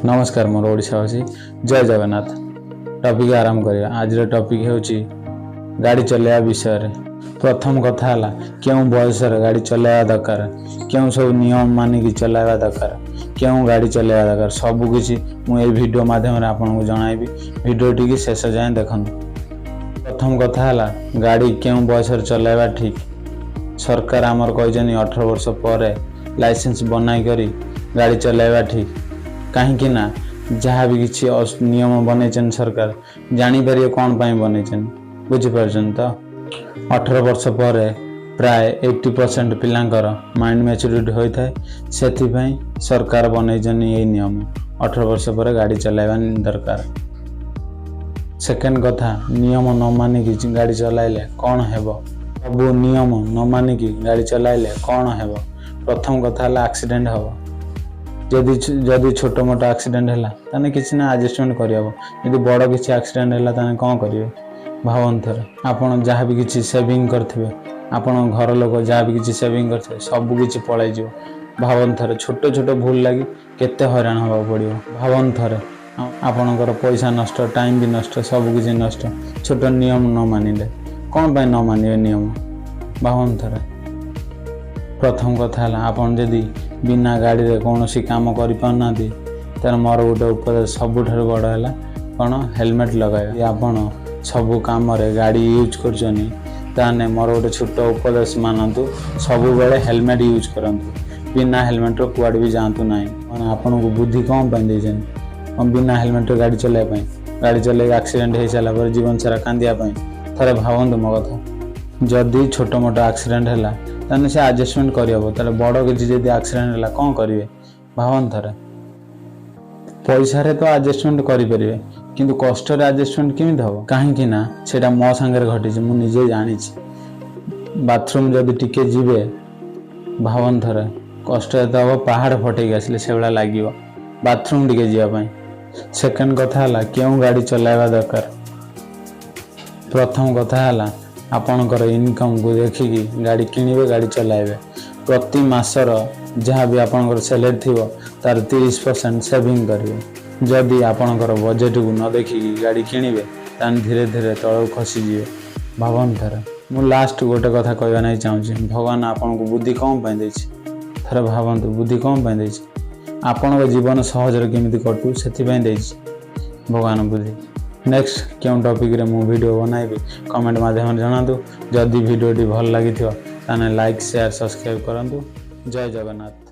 ନମସ୍କାର ମୋର ଓଡ଼ିଶାବାସୀ, ଜୟ ଜଗନ୍ନାଥ। ଟପିକ୍ ଆରମ୍ଭ କରିବା। ଆଜିର ଟପିକ୍ ହେଉଛି ଗାଡ଼ି ଚଲାଇବା ବିଷୟରେ। ପ୍ରଥମ କଥା ହେଲା, କେଉଁ ବୟସରେ ଗାଡ଼ି ଚଲାଇବା ଦରକାର, କେଉଁ ସବୁ ନିୟମ ମାନିକି ଚଲାଇବା ଦରକାର, କେଉଁ ଗାଡ଼ି ଚଲାଇବା ଦରକାର, ସବୁକିଛି ମୁଁ ଏଇ ଭିଡ଼ିଓ ମାଧ୍ୟମରେ ଆପଣଙ୍କୁ ଜଣାଇବି। ଭିଡ଼ିଓଟିକି ଶେଷ ଯାଏଁ ଦେଖନ୍ତୁ। ପ୍ରଥମ କଥା ହେଲା, ଗାଡ଼ି କେଉଁ ବୟସରେ ଚଲାଇବା ଠିକ୍? ସରକାର ଆମର କହିଛନ୍ତି, 18 ବର୍ଷ ପରେ ଲାଇସେନ୍ସ ବନାଇ କରି ଗାଡ଼ି ଚଲାଇବା ଠିକ୍। କାହିଁକି ନା ଯାହା ବି କିଛି ନିୟମ ବନେଇଛନ୍ତି ସରକାର, ଜାଣିପାରିବେ କ'ଣ ପାଇଁ ବନେଇଛନ୍ତି। ବୁଝିପାରୁଛନ୍ତି ତ? 18 ବର୍ଷ ପରେ ପ୍ରାୟ 80% ପିଲାଙ୍କର ମାଇଣ୍ଡ ମ୍ୟାଚୁରିଟି ହୋଇଥାଏ। ସେଥିପାଇଁ ସରକାର ବନେଇଛନ୍ତି ଏଇ ନିୟମ, 18 ବର୍ଷ ପରେ ଗାଡ଼ି ଚଲାଇବା ଦରକାର। ସେକେଣ୍ଡ କଥା, ନିୟମ ନ ମାନିକି ଗାଡ଼ି ଚଲାଇଲେ କ'ଣ ହେବ? ସବୁ ନିୟମ ନ ମାନିକି ଗାଡ଼ି ଚଲାଇଲେ କ'ଣ ହେବ? ପ୍ରଥମ କଥା ହେଲା, ଆକ୍ସିଡେଣ୍ଟ ହେବ। ଯଦି ଛୋଟ ମୋଟ ଆକ୍ସିଡେଣ୍ଟ ହେଲା, ତାହେଲେ କିଛି ନା ଆଡ଼ଜଷ୍ଟମେଣ୍ଟ କରିହେବ। ଯଦି ବଡ଼ କିଛି ଆକ୍ସିଡେଣ୍ଟ ହେଲା, ତାହେଲେ କ'ଣ କରିବେ? ଭାବନ୍ତୁ ଥରେ। ଆପଣ ଯାହା ବି କିଛି ସେଭିଂ କରିଥିବେ, ଆପଣ ଘର ଲୋକ ଯାହା ବି କିଛି ସେଭିଂ କରିଥିବେ, ସବୁ କିଛି ପଳାଇଯିବ। ଭାବନ୍ତୁ ଥରେ, ଛୋଟ ଛୋଟ ଭୁଲ ଲାଗି କେତେ ହଇରାଣ ହେବାକୁ ପଡ଼ିବ। ଭାବନ୍ତୁ ଥରେ, ଆପଣଙ୍କର ପଇସା ନଷ୍ଟ, ଟାଇମ୍ ବି ନଷ୍ଟ, ସବୁ କିଛି ନଷ୍ଟ, ଛୋଟ ନିୟମ ନ ମାନିଲେ। କ'ଣ ପାଇଁ ନ ମାନିବେ ନିୟମ? ଭାବନ୍ତୁ ଥରେ। ପ୍ରଥମ କଥା ହେଲା, ଆପଣ ଯଦି ବିନା ଗାଡ଼ିରେ କୌଣସି କାମ କରିପାରୁନାହାନ୍ତି, ତାହେଲେ ମୋର ଗୋଟେ ଉପଦେଶ ସବୁଠାରୁ ବଡ଼ ହେଲା କ'ଣ? ହେଲମେଟ୍ ଲଗାଇବା। ଯଦି ଆପଣ ସବୁ କାମରେ ଗାଡ଼ି ୟୁଜ୍ କରୁଛନ୍ତି, ତାହେଲେ ମୋର ଗୋଟେ ଛୋଟ ଉପଦେଶ ମାନନ୍ତୁ, ସବୁବେଳେ ହେଲମେଟ୍ ୟୁଜ୍ କରନ୍ତୁ। ବିନା ହେଲମେଟ୍ର କୁଆଡ଼େ ବି ଯାଆନ୍ତୁ ନାହିଁ। ମାନେ ଆପଣଙ୍କୁ ବୁଦ୍ଧି କ'ଣ ପାଇଁ ଦେଇଛନ୍ତି? କ'ଣ ବିନା ହେଲମେଟ୍ରେ ଗାଡ଼ି ଚଲାଇବା ପାଇଁ? ଗାଡ଼ି ଚଲେଇକି ଆକ୍ସିଡେଣ୍ଟ ହେଇସାରିଲା ପରେ ଜୀବନ ସାରା କାନ୍ଦିବା ପାଇଁ? ଥରେ ଭାବନ୍ତୁ ମୋ କଥା। ଯଦି ଛୋଟ ମୋଟ ଆକ୍ସିଡେଣ୍ଟ ହେଲା, ତାହେଲେ ସେ ଆଡ଼ଜଷ୍ଟମେଣ୍ଟ କରିହେବ। ତାହେଲେ ବଡ଼ କିଛି ଯଦି ଆକ୍ସିଡେଣ୍ଟ ହେଲା, କ'ଣ କରିବେ? ଭାବନ୍ତୁ ଥରେ। ପଇସାରେ ତ ଆଡ଼ଜଷ୍ଟମେଣ୍ଟ କରିପାରିବେ, କିନ୍ତୁ କଷ୍ଟରେ ଆଡ଼ଜଷ୍ଟମେଣ୍ଟ କେମିତି ହେବ? କାହିଁକି ନା ସେଇଟା ମୋ ସାଙ୍ଗରେ ଘଟିଛି, ମୁଁ ନିଜେ ଜାଣିଛି। ବାଥରୁମ୍ ଯଦି ଟିକେ ଯିବେ, ଭାବନ୍ତୁ ଥରେ, କଷ୍ଟ ଏତେ ହେବ, ପାହାଡ଼ ଫଟେଇକି ଆସିଲେ ସେଭଳିଆ ଲାଗିବ ବାଥରୁମ୍ ଟିକେ ଯିବା ପାଇଁ। ସେକେଣ୍ଡ କଥା ହେଲା, କେଉଁ ଗାଡ଼ି ଚଲାଇବା ଦରକାର? ପ୍ରଥମ କଥା ହେଲା, ଆପଣଙ୍କର ଇନକମ୍କୁ ଦେଖିକି ଗାଡ଼ି କିଣିବେ, ଗାଡ଼ି ଚଲାଇବେ। ପ୍ରତି ମାସର ଯାହା ବି ଆପଣଙ୍କର ସାଲେରୀ ଥିବ, ତାର 30% ସେଭିଂ କରିବେ। ଯଦି ଆପଣଙ୍କର ବଜେଟକୁ ନ ଦେଖିକି ଗାଡ଼ି କିଣିବେ, ତାହେଲେ ଧୀରେ ଧୀରେ ତଳକୁ ଖସିଯିବେ। ଭାବନ୍ତୁ ଥରେ। ମୁଁ ଲାଷ୍ଟ ଗୋଟେ କଥା କହିବା ପାଇଁ ଚାହୁଁଛି। ଭଗବାନ ଆପଣଙ୍କୁ ବୁଦ୍ଧି କ'ଣ ପାଇଁ ଦେଇଛି? ଥରେ ଭାବନ୍ତୁ, ବୁଦ୍ଧି କ'ଣ ପାଇଁ ଦେଇଛି? ଆପଣଙ୍କ ଜୀବନ ସହଜରେ କେମିତି କଟୁ, ସେଥିପାଇଁ ଦେଇଛି ଭଗବାନ ବୁଦ୍ଧି। ନେକ୍ସଟ କେଉଁ ଟପିକରେ ମୁଁ ଭିଡ଼ିଓ ବନାଇବି, କମେଣ୍ଟ ମାଧ୍ୟମରେ ଜଣାନ୍ତୁ। ଯଦି ଭିଡ଼ିଓଟି ଭଲ ଲାଗିଥିବ, ତାହେଲେ ଲାଇକ୍, ସେୟାର, ସବସ୍କ୍ରାଇବ୍ କରନ୍ତୁ। ଜୟ ଜଗନ୍ନାଥ।